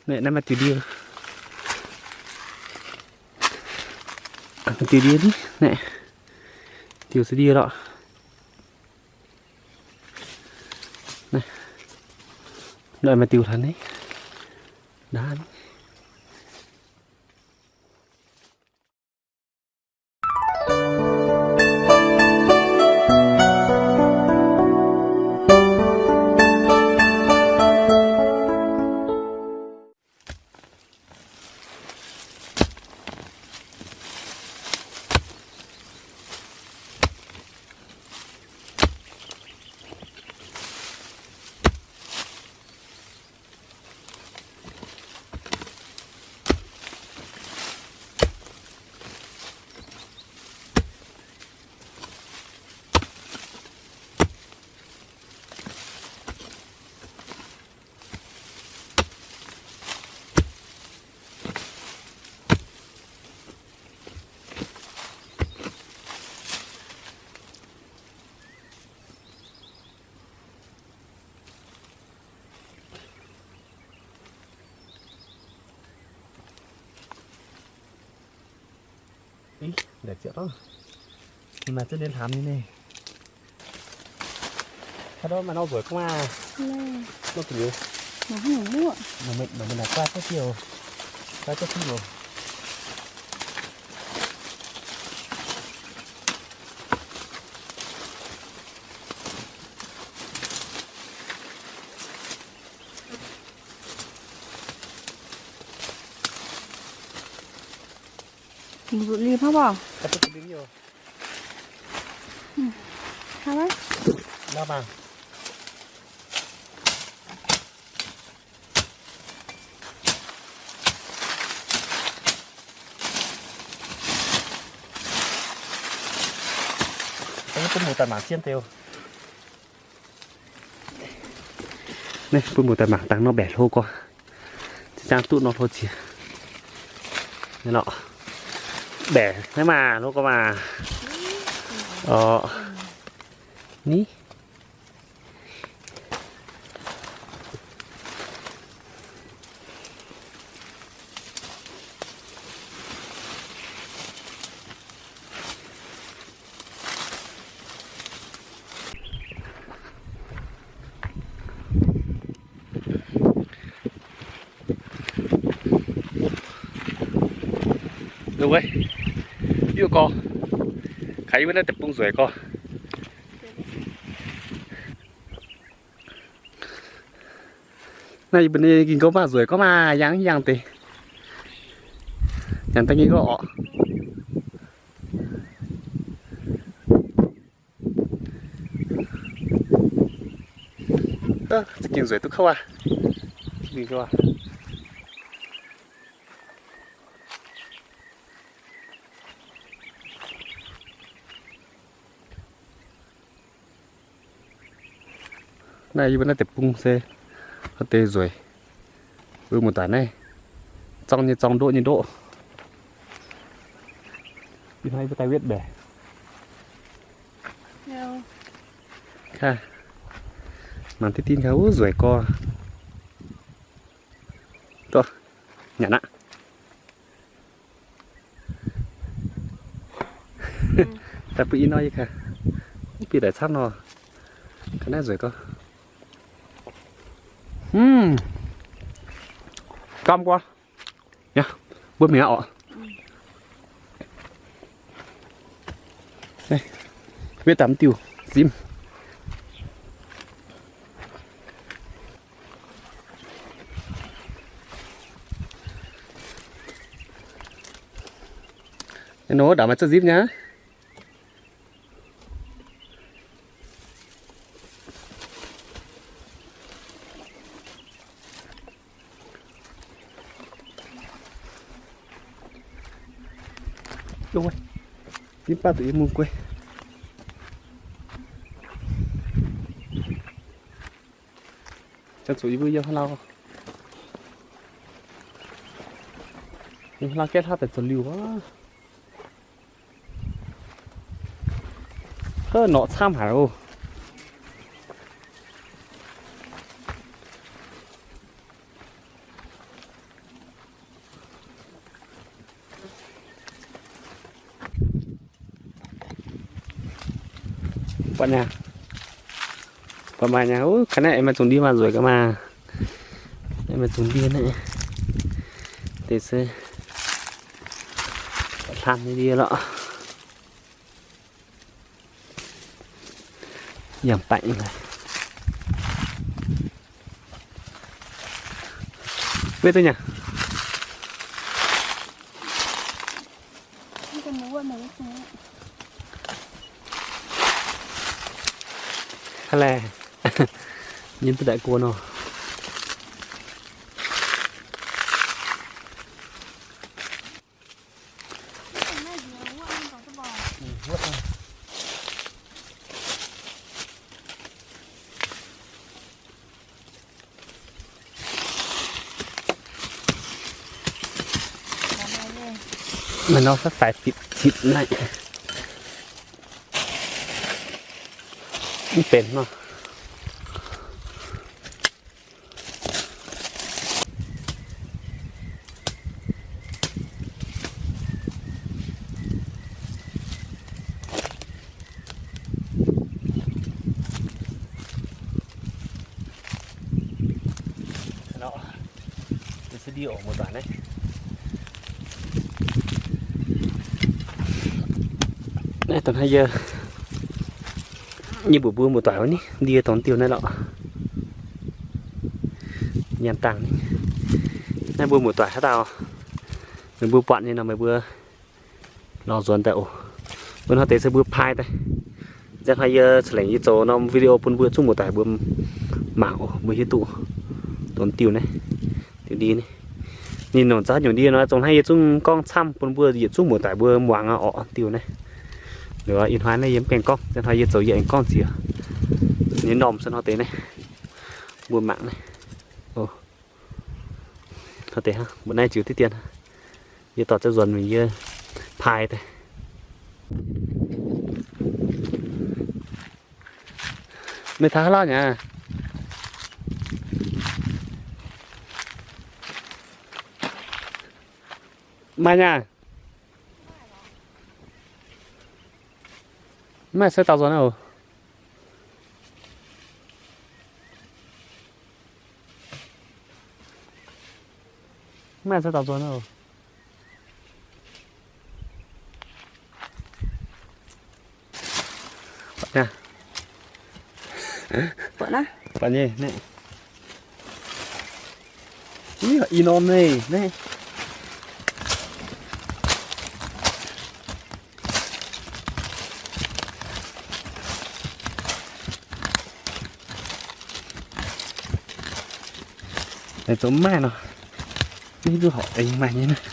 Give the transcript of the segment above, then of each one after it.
Naaiv, naaiv maaih diuh ndie. Maaih diuh ndie ni, naaiv. Diuh se ndie lorqc. Naaiv, maaih diuh hlaax ni. Naaiv. Ih, ndaic ziepc oc. Ninh maaih ziex nyei hlaax nyei. Haaix dauh maaih nor nzueic gorngv maah. Nor gu'nyuoz. Mangc meih naaic guaav jienv diuh, guaav jienv diuh. Nzuqc liuz hnangv mbuo. Bun muoz-doic mangc zien deix. Naaiv bun muoz-doic mangc dangh nor mbaeqc hlo gorx. Ziex zaang duqv nor hlo ziex. Naaiv lorqc. Mbaeqc naaiv maah, hlo gorx maah. Orqc. Ni. Wuov, yuoqv gorx, kaaix yie mbuo naaiv deic-bung nzueic gorx. Naaiv yie mbuo nyei ging-ngouv maah, nzueic gorx maah, yangh yangh deix. Nyanc daaih ging-ngouv orqc. Za'gengh nzueic duqv kouv aqv. Naaiv yie mbuo naaiv deic-bung se deix nzueic. Mbuo muoz-doic naaiv zorng nyei zorng, ndoqv nyei ndoqv. Ih hnoi yie mbuo daaih wetv mbaeqc. Mangc diqv dingh gaax, wuov nzueic gorx. Nyanc aqv. Daaih bun ih nor yie gaax. Bieqc daaih camv nor. Ga'naaiv nzueic gorx. Gamh gorx. Mbuo mingh aqv orqc. Wetv daaih mv diuh simv. Nor ndau maaih ziex zipv nyei. Zipv baav zuqc yie mungh guei. Ziangh zuqc yie mbuo yiem haaix lauh, yiem haaix lauh gaeqv hlaav daaih zoux liuh aqv. Hov, norqc camv haic oc. Buatc nyei, buatc maaih nyei. Ov, ga'naaiv aengx maaih zungh ndie maah, nzueic ga'maah. Aengx maaih zungh ndie naaiv. Deix se hlan nyei ndie lorqc. Yangh baeqc nyei. Wetv duqv nyei. Hnangv laeh, nyei duqv daaih guon nor. Maaih norm faix faix fipc citv naaiv. Mv benx nor. Naaiv dongh hnangv yie nyei mbuox mbuo muoz-doic wuov ni, ndie dongh diuh naaiv lorqc. Nyanc dangh ni. Naaiv mbuo muoz-doic haaix dauh meih mbuo buatc nyei nor meih mbuo lorz nzuonx daaih oc. Mbuo hnoi deix se mbuo pai daaih. Nzengc hnoi yie ceix lengc yie zoux norm video bun mbuo zungv muoz-doic mbuo mangc oc, mbuo hiuv duqv dongh diuh naaiv, diuh ndie naaiv. Ninh nongc zaux nyungc ndie nor, zongh hnangv yie zungv gorngv camv bun mbuo yietc zungv muoz-doic mbuo muangx orqc, diuh naaiv. Liuz ih hnoi naaiv yie mv gaengh gorngv, nzengc hnoi yie zoux yie aengx gorngv nziex. Ninh normh se hnoi deix naaiv, mbuo mangc naaiv. Hnoi deix hnangv, mbuo naaiv ziux diqv dien. Yie dorh zaux nzuonx mingh yie pai daaih. Meih taux haaix lauh nyei? Maaih nyei. Mv maaih se daux nzuonx oc. Mv maaih se daux nzuonx oc. Buatc naaiv. Buatc nyei naaiv. Ih, ih norm naaiv, naaiv. Naaiv zoux mv maaih nor. Mv hiuv duqv horpc aengx maaih nyei naaiv.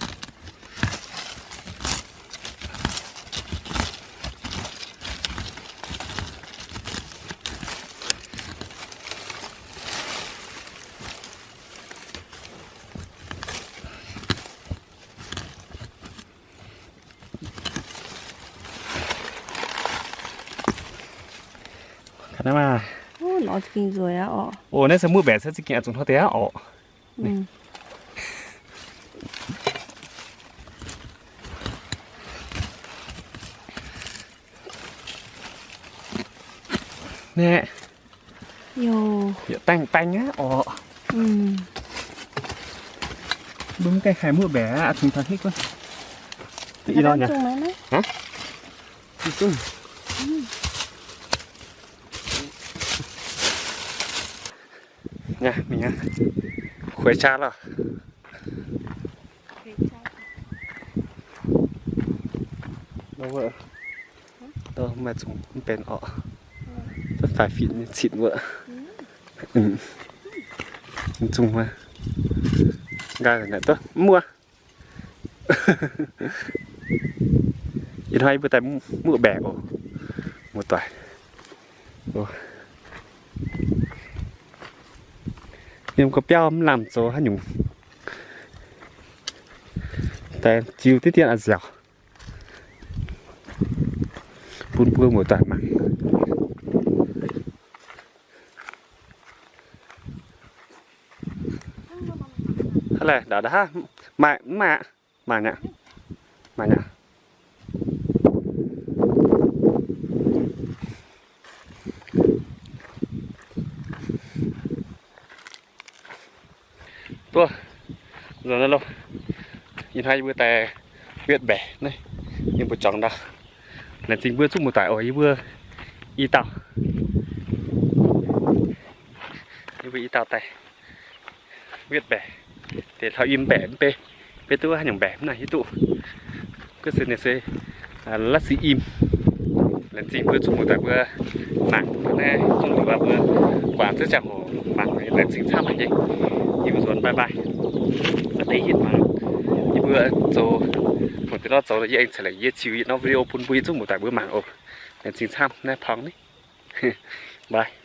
Ga'naaiv maah. Nor za'gengh nzueic aqv orqc. O, naaiv se muoqv mbaeqc se za'gengh zungh hnoi deix aqv orqc. Naaiv. Yietc baengh baengh aqv orqc. Mbuo mv gaengh haih muoqv mbaeqc aqv, zungh taux hitv wuov. Ih nor nyei. Aa, zungh. Nyei, mingh aqv. Kueix qaqv lorqc. Maaih zungh mv benx orqc. Faix fipc nyei citv wuov. Zungh wuov. Nqaai naaic duqv mv muoqv. Ih hnoi mbuo daaih muoqv mbaeqc oc, muoz-doic. Yiem ga'biauv mv lamh zoux haaix nyungc. Daaih ziux diqv dien a'nziaauc bun mbuo muoz-doic mangc. Hnangv naaiv ndau, maaih, mv maaih aqv. Maaih nyei aqv. Maaih nyei aqv. Duqv nzuonx naaiv loh. Ih hnoi yie mbuo daaih wetv mbaeqc naaiv, yie mbuo juangc ndau. Laengz zingh mbuo zuqc muoz-doic oc, yie mbuo i dauh. Yie mbuo i dauh daaih wetv mbaeqc. Deix hlauv-im mbaeqc mv bei, mv bei duqv haaix nyungc mbaeqc mv naaic hiuv duqv. Gov se ninh se la'sic im. Laengz zingh mbuo zuqc muoz-doic mbuo mangc naaiv zungv liuz mbuo guangc ziex ziangh hoc mangc, laengz zingh camv haic nyei. Yie mbuo nzuonx bye bye. Aa, deix yietv mangc, yie mbuo zoux, mangc deix lorz zoux, yie aengx ceix leiz yie ziux yietc norm video bun mbuo zuqc muoz-doic mbuo mangc oc. Laengz zingh camv naaiv pong ni. Bye.